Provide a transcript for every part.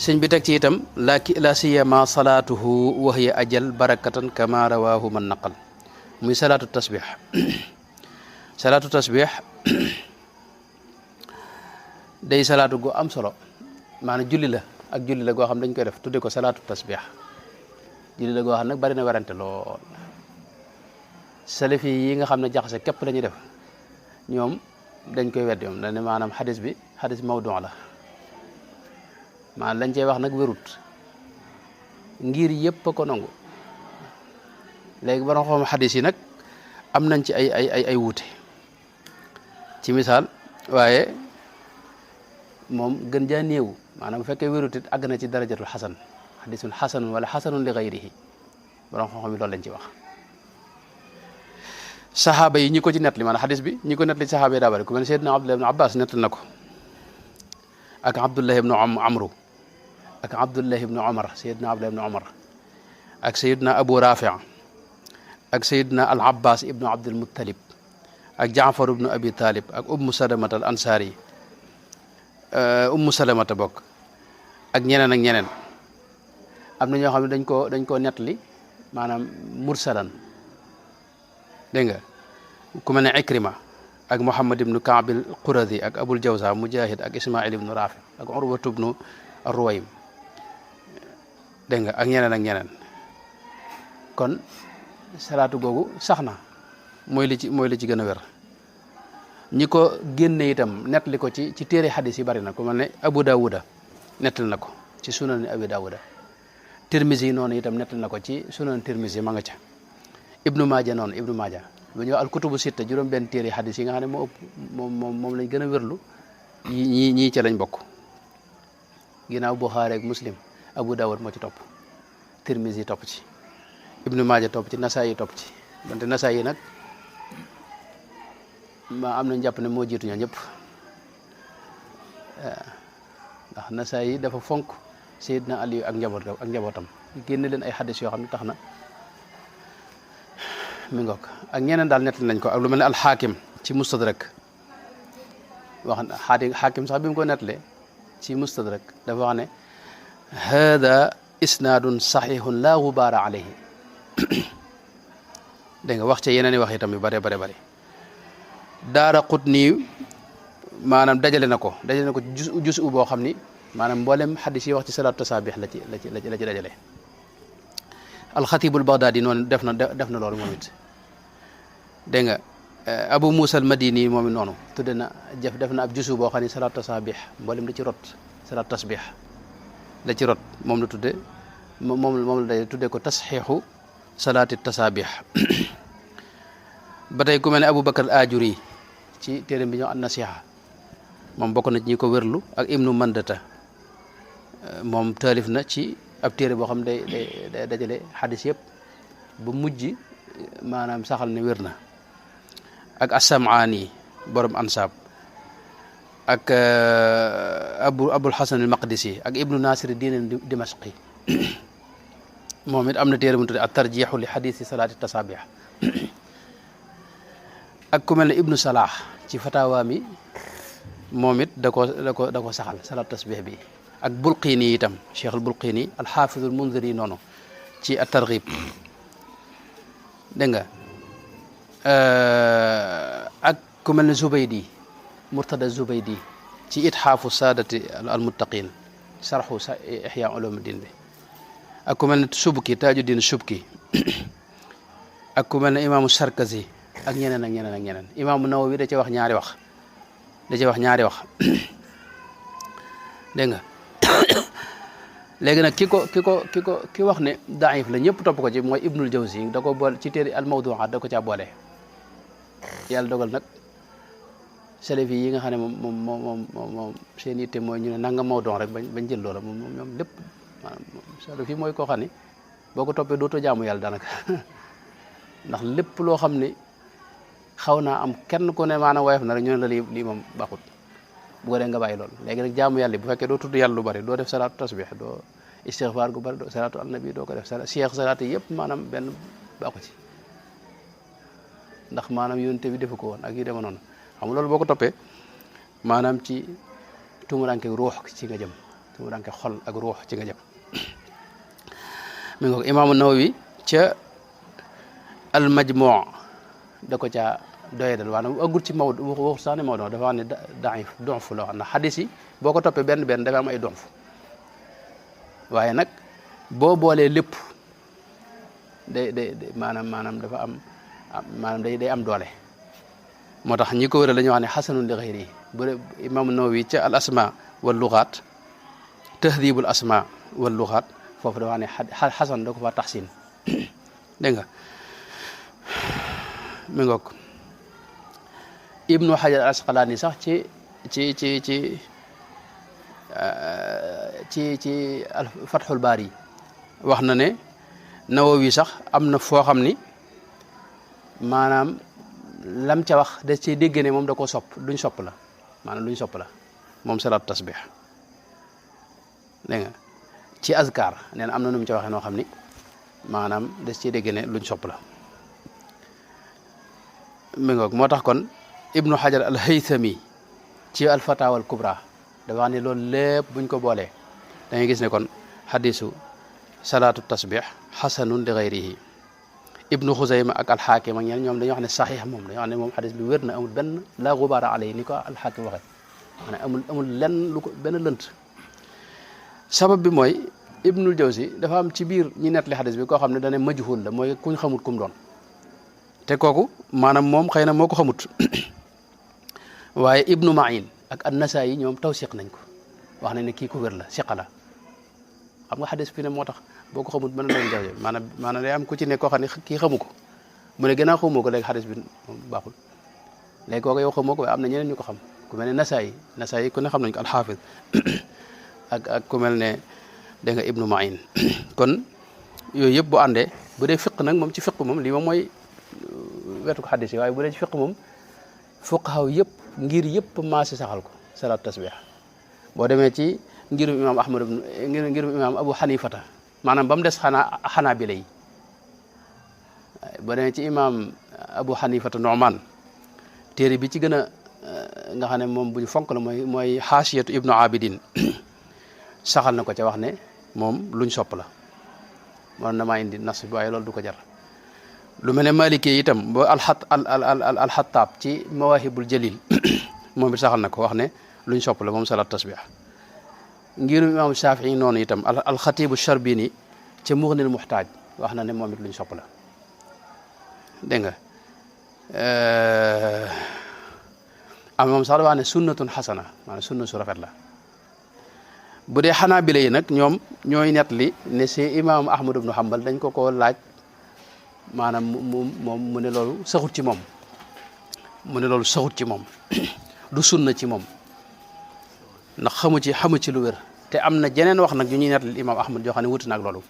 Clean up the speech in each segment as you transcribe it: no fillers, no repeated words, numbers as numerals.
sëñ bi teg ci itam la siyama salaatuhu wa hiya ajal barakatan kama rawahu man naqal muy salaatu tasbih salaatu tasbih day salaatu gu am solo maanaam julli la ak julli la goo xam dañ koy def tudde ko salaatu tasbih julli la goo xam nag bari na werante lool salafi yi nga xam ne jaxase képp la ñuy def ñoom dañ koy weddi moom dañ ne maanaam xadis bi xadis mawdu la maanaam lañ cey wax nag wérut ngir yëpp a ko nangu léegi borom xam xadis yi nag am nañ ci ay wuute ci misaal waaye moom gën jaa néew maanaam bu fekkee wérut it àgg na ci darajatul xasan xadisun xasanun wala xasanun li gayrihi borom xam-xam yi loolu lañ ci wax saxaaba yi ñi ko ci nettali maanaam xadis bi ñi ko nettali saxaaba yi daa bari ku mel ne Seydina Abdullah ibn Abbas nettali na ko ak Abdullah ibn Amru ak Abdullah ibn Omar Seydina Abdullah ibn Omar ak Seydina Abu Rafi ak Seydina al Abbas ibnu Abdul Muttalib ak Jaafar ibnu Abi Talib ak Ummu Salamata al Ansari Ummu Salamata bokk ak ñeneen ak ñeneen am na ñoo xam ne dañ koo nettali maanaam mursalan dégg nga ku mel ne Ikrima ak Muhammad ibnu Kaab al Quradi ak Abul Jawza Mujahid ak Ismail ibnu Rafi ak Urwatu ibnu Ruwaym dégg nga ak ñeneen ak ñeneen kon salaatu googu sax na mooy li ci gën a wér ñi ko génne itam nettali ko ci téere xadis yi bari na ku mel ne Abu Dawuda nettali na ko ci sunan Abu Dawuda Tirmisi noonu itam nettali na ko ci sunan Tirmisi ma nga ca Ibnu Maaja noonu Ibnu Maaja bu ñëw al kutubu sitta juróom benn téere xadis yi nga xam ne moo ëpp moom lañ gën a wérlu ñii ca lañ bokk ginnaaw Buxaari ak Muslim Abu Dawud moo ci topp Tirmisi topp ci Ibnu Maaja topp ci Nasaayi topp ci donte Nasaayi nag ma am nañ jàpp ne moo jiitu ñoo ñëpp ndax Nasaayi dafa fonk Seydina Ali ak njabootam génne leen ay xadis yoo xam ne tax na mi ngoog ak ñeneen daal nettali nañ ko ak lu mel ne alxaakim ci mustadrak wax xaakim sax bi mu ko nettalee ci mustadrak dafa wax ne hada isnaadun saxiixun laa gubaara alayhi dégg nga wax ca yeneen i wax itam yu bare Daaraqutni maanaam dajale na ko jus u boo xam ni maanaam mboolem xadis yi wax ci salaatu tasaabix la ci dajale alxatibul bagdaadi noonu def na loolu moom it dégg nga Abu Musa al Madini moom it noonu tudde na def na ab jusu boo xam ne salaatu tasaabix mboolem la ci rot salaatu tasbix la ci rot moom la tudde moom la day tudde ko tasxiixu salaati tasaabix ba tey ku mel ne Abu Bakar al Ajuri ci téere bi ñoo an nasiha moom bokk na ci ñi ko wérlu ak Ibnu Mandata moom taalif na ci ab téere boo xam day dajale xadis yëpp ba mujj maanaam saxal ne wér na ak As-Sam'aani borom ansaab ak Abul Hasan al Maqdisi ak Ibnu Nasir diin Dimashqi moom it am na téere bu ñu tuddee at-tarjiixu li xadisi salaati tasaabix ak ku mel ne Ibnu Salah ci fatawa mi moom it da ko saxal salaatu tasbix bi ak Bulqiini itam Cheikh al Bulqiini al-Xaafidul Munziri noonu ci at-Targhib dégg nga ak ku mel ne Zubaydi Murtada Zubaydi ci Itxaafu Saadati al-Muttaqin sarxu Ihya Ulumuddin bi ak ku mel ne Subki Tajuddin Subki ak ku mel ne imaamu Sarkazi ak ñeneen imaamu Nawawi da ci wax ñaari wax dégg nga léegi nag ki wax ne daif la ñëpp topp ko ci mooy Ibnul Jawzi da ko boole ci téere al mawduat da ko caa boole yàlla dogal nag salafi yi nga xam ne moom seen yitte mooy ñu ne nanga mawduu rek bañ jël loola moom ñoom lépp maanaam salafi mooy koo xam ne boo ko toppee dootoo jaamu yàlla daanaka ndax lépp loo xam ne xaw naa am kenn ku ne maanaam woyof na rek ñu ne la lii moom baaxut bu ko dee nga bàyyi loolu léegi nag jaamu yàlla bu fekkee doo tudd yàlla lu bari doo def salaatu tasbih doo istixfaar gu bari doo salaatu annabi doo ko def salaatu yëpp maanaam benn baaxu ci ndax maanaam yonent bi defu ko woon ak yu dema noonu xam nga loolu boo ko toppee maanaam ci tumuranke ruux ci nga jëm tumuranke xol ak ruux ci nga jëm mi nga Imam Nawawi ca al majmu' da ko ca doyadal waana agul ci mawdu waxu sax ne mawdu dafa wax ne daif donf loo xam ne xadis yi boo ko toppee benn benn dafa am ay donf waaye nag boo boolee lépp day maanaam dafa am maanaam day am doole moo tax ñi ko wëral dañuy wax ne xasanun li xayri bu Imam Nawawi ca al asma wal lugaat tahdibul asma wal lugaat foofu dafa wax ne xasan da ko fa taxsin dégg nga mi ngoog Ibnu Hajar al Asqalaani sax ci Fathul Baari wax na ne Nawawi sax am na foo xam ni maanaam lam ca wax da ci dégg ne moom da ko sopp luñ sopp la maanaam luñ sopp la moom salaatu tasbih dégg nga ci azkar nee na am na nu mu ca waxee noo xam ni maanaam da ci dégg ne luñ sopp la mi ngoog moo tax kon Ibnu Hajar al Haythami ci al Fatawa al Kubra dafa wax ne loolu lépp buñ ko boolee da ngay gis ne kon xadisu salaatu tasbih xasanun li gayrihi Ibnu Xuzayma ak al Xaakim ak ñeneen ñoom dañuy wax ne saxiix moom dañuy wax ne moom xadis bi wér na amul benn la gubaara alay ni ko al Xaakim waxee maanaam amul lenn lu ko benn lënt sabab bi mooy Ibnul Jawzi dafa am ci biir ñi nettali xadis bi koo xam ne dane majhul la mooy kuñ xamut kum doon te kooku maanaam moom xëy na moo ko xamut waaye Ibnu Ma'in ak an-Nasaa'i ñoom tawsiq nañ ko wax nañ ne kii ko wér la siqa la xam nga xadis fi ne moo tax boo ko xamut mën na leen jafe maanaam day am ku ci ne koo xam ne kii xamu ko mu ne gannaaw xamoo ko léegi xadis bi moom baaxul léegi kooku yow xamoo ko waaye am na ñeneen ñu ko xam ku mel ne Nasaa'i ku ne xam nañ ko al-Hafiz ak ku mel ne dégg nga Ibnu Ma'in kon yooyu yëpp bu àndee bu dee fiq nag moom ci fiq moom lii moom mooy wetu ko xadis yi waaye bu dee ci fiq moom fuqahaa yëpp ngir yëpp maasi saxal ko salaatu tasbih boo demee ci ngirum imaam Ahmad ngirum imaam Abu Hanifata maanaam ba mu des xanaa bi lay boo demee ci imaam Abu Hanifata Nu'man téere bi ci gën a nga xam ne moom bu ñu fonk la mooy xaasiyatu Ibnu Abidin saxal na ko ca wax ne moom luñ sopp la moom na maa indi nas bi waaye loolu du ko jar lu mel ne Maliki itam ba alxataab ci Mawahibul Jalil moom it saxal na ko wax ne luñ sopp la moom salaat tasbih ngirum imam Shafii noonu itam alxatibu Sharbini ca Mughnil Muhtaaj wax na ne moom it luñ sopp la dégg nga am moom sax da wax ne sunnatun xasana maanaam sunna su rafet la bu dee Xanaabila yi nag ñoom ñooy nettali ne si imam Ahmad ibnu Hanbal dañ ko laaj maanaam mu ne loolu saxut ci moom du sunna ci moom ndax xamu ci lu wér te am na jeneen wax nag yu ñuy nettali imam Ahmad joo xam ne wuti na ak loolu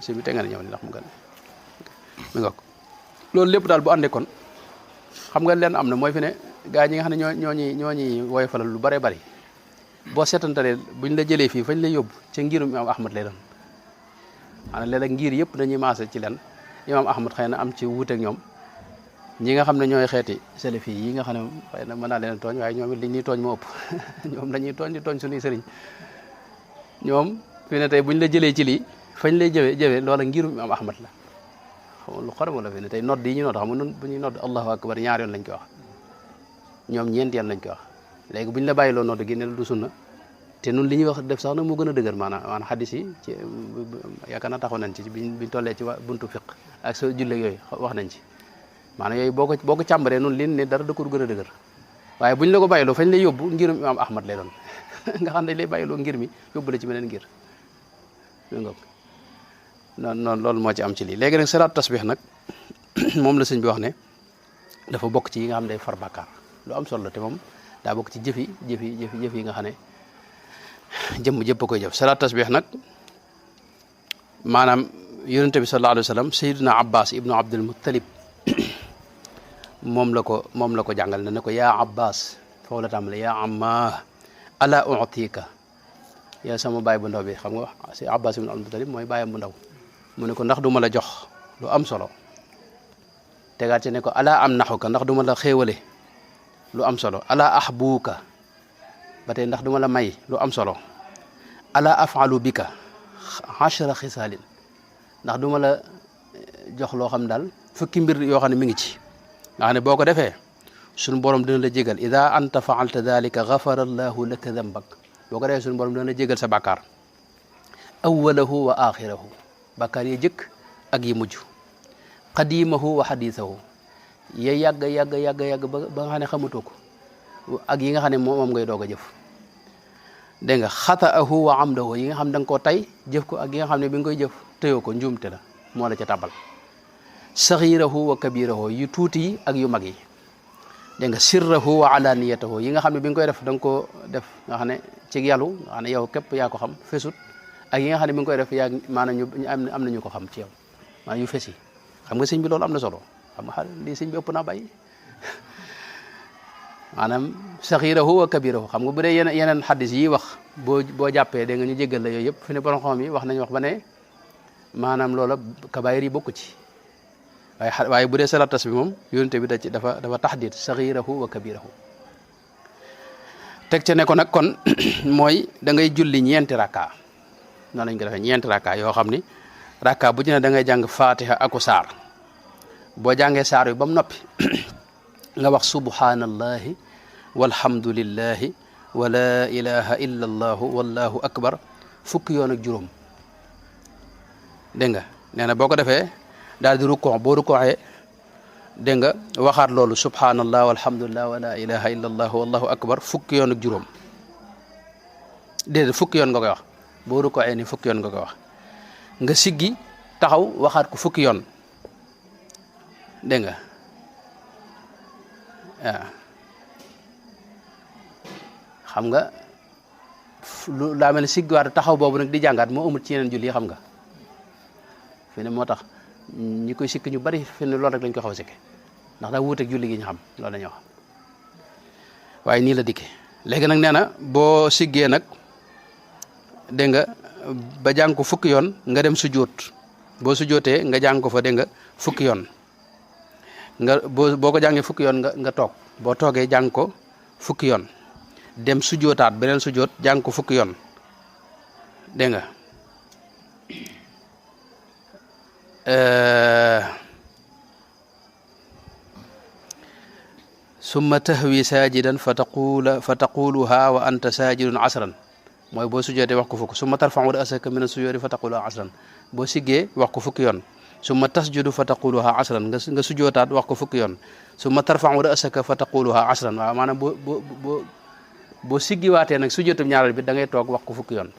si bi te nga ne ñëw ni ndax mu gën mi nga ko loolu lépp daal bu àndee kon xam nga leen am na mooy fi ne gaa ñi nga xam ne ñoo ñuy woyofalal lu bare bari boo seetantalee buñ la jëlee fii fañ lay yóbbu ca ngirum imam Ahmad lay doon maanaam léeg-léeg ngir yëpp dañuy maase ci leen imam Ahmad xëy na am ci wuuteeg ñoom ñi nga xam ne ñooy xeeti salafi yi nga xam ne xëy na mën naa leen tooñ waaye ñoom it li ñuy tooñ moo ëpp ñoom dañuy tooñ di tooñ suñuy sëriñ ñoom fi ne tey buñ la jëlee ci lii fañ lay jëwee loola ngirum imam Ahmad la xam lu xorom la fi ne tey nodd yi ñu nodd xam nga nun bu ñuy nodd allahu akbar ñaar yoon lañ koy wax ñoom ñeenti yoon lañ koy wax léegi buñ la bàyyiloo nodd gi ne la du sunna te nun li ñuy wax def sax nag moo gën a dëgër maanaam xadis yi ci yaakaar naa taxaw nañ ci biñ tollee ci buntu fiq ak sa julle yooyu wax nañ ci maanaam yooyu boo ko càmbaree nun lin ne dara da ko gën a dëgër waaye buñ la ko bàyyiloo fañ lay yóbbu ngirum imam Ahmad lay doon nga xam ne lay bàyyiloo ngir mi yóbbu la ci beneen ngir noonu loolu moo ci am ci lii léegi nag salaatu tasbih nag moom la sëñ bi wax ne dafa bokk ci yi nga xam ne day far bàkkaar lu am solo la te moom daa bokk ci jëf yi nga xam ne jëmm jëpp a koy jëf salaatu tasbih nag maanaam yonente bi sallallahu alayhi wa sallam sayyidina Abbas ibnu Abdul Muttalib moom la ko jàngal ne ko yaa Abbas foofu la tàmbale yaa amma ala u'tika yaa sama baay bu ndaw bi xam nga si Abbas ibnu Abdul Muttalib mooy baayam bu ndaw mu ne ko ndax du ma la jox lu am solo tegaat ci ne ko ala am naxuka ndax du ma la xéewale lu am solo ala ahbuuka ba tey ndax duma la may lu am solo ala afalu bika 10 xisaalin ndax duma la jox loo xam daal fukki mbir yoo xam ne mi ngi ci nga xam ne boo ko defee suñu borom dina la jégal ida anta faalta dalika gafara allahu laka dambak boo ko defee suñu borom dina la jégal sa bàkkaar awalahu wa axirahu bàkkaar yi jëkk ak yi mujj qadimahu wa xadisahu ye yàgg ba nga xam ne xamatoo ko ak yi nga xam ne moom ngay doog a jëf dégg nga xataahu wa amdahu yi nga xam ne da nga koo tay jëf ko ak yi nga xam ne bi nga koy jëf tëyoo ko njuumte la moo la ca tabal saxirahu wa kabirahu yu tuuti yi ak yu mag yi dégg nga sirrahu wa alaniyatahu yi nga xam ne bi nga koy def da nga koo def nga xam ne ci yàllu nga xam ne yow képp yaa ko xam fesut ak yi nga xam ne bi nga koy def yaa maanaam ñu am na ñu ko xam ci yow maanaam yu fes yi xam nga sëñ bi loolu am na solo xam nga lii sëñ bi ëpp naa bàyyi maanaam saxirahu wa kabirahu xam nga bu dee yeneen xaddis yi wax boo jàppee dégg nga ñu jéggal la yooyu yëpp fi ne borom xam yi wax nañu wax ba ne maanaam loola kabaayir yi bokku ci waaye bu dee salatas bi moom yonente bi dafa taxdiit saxirahu wa kabirahu teg ca ne ko nag kon mooy da ngay julli ñeenti rakka noonu lañ ko defee ñeenti rakka yoo xam ni rakka bu ci ne da ngay jàng fatiha aku saar boo jàngee saar yu ba mu noppi nga wax subhanallahi walhamdulillahi wa la ilaha illa allahu wallahu akbar fukki yoon ak juróom dégg nga nee na boo ko defee daal di rukkoo boo rukkooxee dégg nga waxaat loolu subhanallah walhamdulillah wa la ilaha illa allahu wallahu akbar fukki yoon ak juróom déedéet fukki yoon nga koy wax boo rukkooxee ni fukki yoon nga koy wax nga siggi taxaw waxaat ko fukki yoon dégg nga waaw xam nga lu laa mel ne siggiwaat taxaw boobu nag di jàngaat moo amul ci yeneen julli yi xam nga fi ne moo tax ñi koy sikk ñu bari fi ne loolu rek lañ ko xaw a sikke ndax daa wuuteeg julli gi ñu xam loolu la ñuy wax waaye nii la dikkee léegi nag nee na boo siggee nag dégg nga ba jàng ko fukki yoon nga dem sujjóot boo sujjóotee nga jàng ko fa dégg nga fukki yoon nga boo ko jàngee fukki yoon nga toog boo toogee jàng ko fukki yoon dem sujjóotaat beneen sujjóot jàng ko fukki yoon dégg nga summa tahwi sajidan fa taquluha wa anta sajidun asran mooy boo sujjootee wax ko fukk summa tarfa'u ra'saka min as-sujudi fa taquluha asran boo siggee wax ko fukki yoon summa tasjudu fa taquluha asran nga sujjootaat wax ko fukki yoon summa tarfa'u ra'saka fa taquluha asran waaw maanaam boo siggiwaatee nag sujjootum ñaareel bi da ngay toog wax ko fukki yoon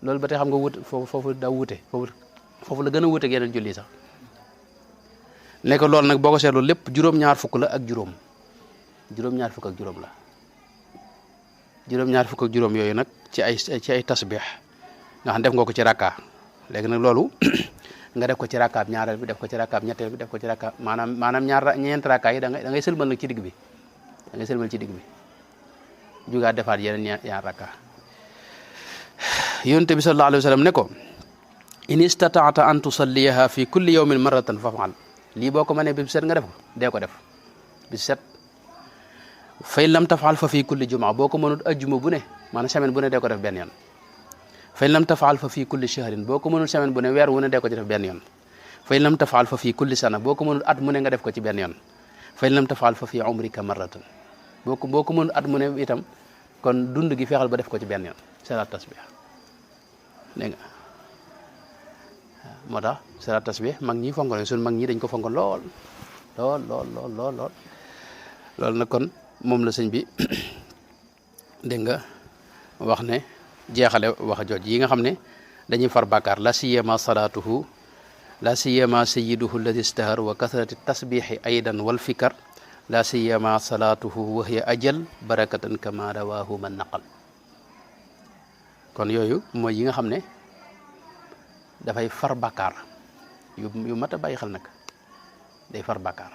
loolu ba tey xam nga wut foofu daa wute foofu la gën a wuute ak yeneen julli sax ne ko loolu nag boo ko seetlu lépp juróom-ñaar fukk la ak juróom juróom-ñaar fukk ak juróom la juróom-ñaar fukk ak juróom yooyu nag ci ay tasbih nga xam def nga ko ci rakka léegi nag loolu nga def ko ci rakkaab ñaareel bi def ko ci rakkaab ñetteel bi def ko ci rakkaab maanaam ñeent rakka yi da ngay sëlmal nag ci digg bi da ngay sëlmal ci digg bi jugaat defaat yeneen ñaar rakka yonent bi sallallahu alayhi wa sallam ne ko in istataata an tusalliyaha fi kulli yawmin marratan faf'al lii boo ko mënee bis set nga def ko dee ko def bis set fa in lam taf'al fa fi kulli jumaa boo ko mënut ajjuma bu ne maanaam semaine bu ne dee ko def benn yoon fa in lam taf'al fa fi kulli shahrin boo ko mënut semaine bu ne weer wu ne dee ko ci def benn yoon fa in lam taf'al fa fi kulli sana boo ko mënut at mu ne nga def ko ci benn yoon fa in lam taf'al fa fi umrika marratan boo ko mënut at mu ne itam kon dund gi fexal ba def ko ci benn yoon salaat tasbih dégg nga moo tax salaat tasbih mag ñi fonkoon suñu mag ñi dañ ko fonkoon lool loolu nag kon moom la sëñ bi dégg nga wax ne jeexale wax jooj yi nga xam ne dañuy far bàkkaar la siyama salaatuhu la siyama sayyiduhu alladi istahar wa kasrati tasbihi aydan wal fikar la siyama salaatuhu wa hiya ajal barakatan kama rawahu man naqal kon yooyu mooy yi nga xam ne dafay far bàkkaar yu mat a bàyyi xel nag day far bàkkaar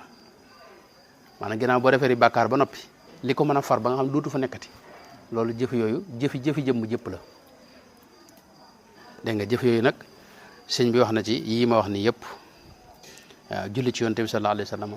maanaam ginnaaw boo defee bàkkaar ba noppi li ko mën a far ba nga xam ne duutu fa nekkati loolu jëf yooyu jëfi jëmm jëpp la dégg nga jëf yooyu nag sëñ bi wax na ci yii ma wax ni yëpp waaw julli ci yonent bi sallallahu alayhi wa sallam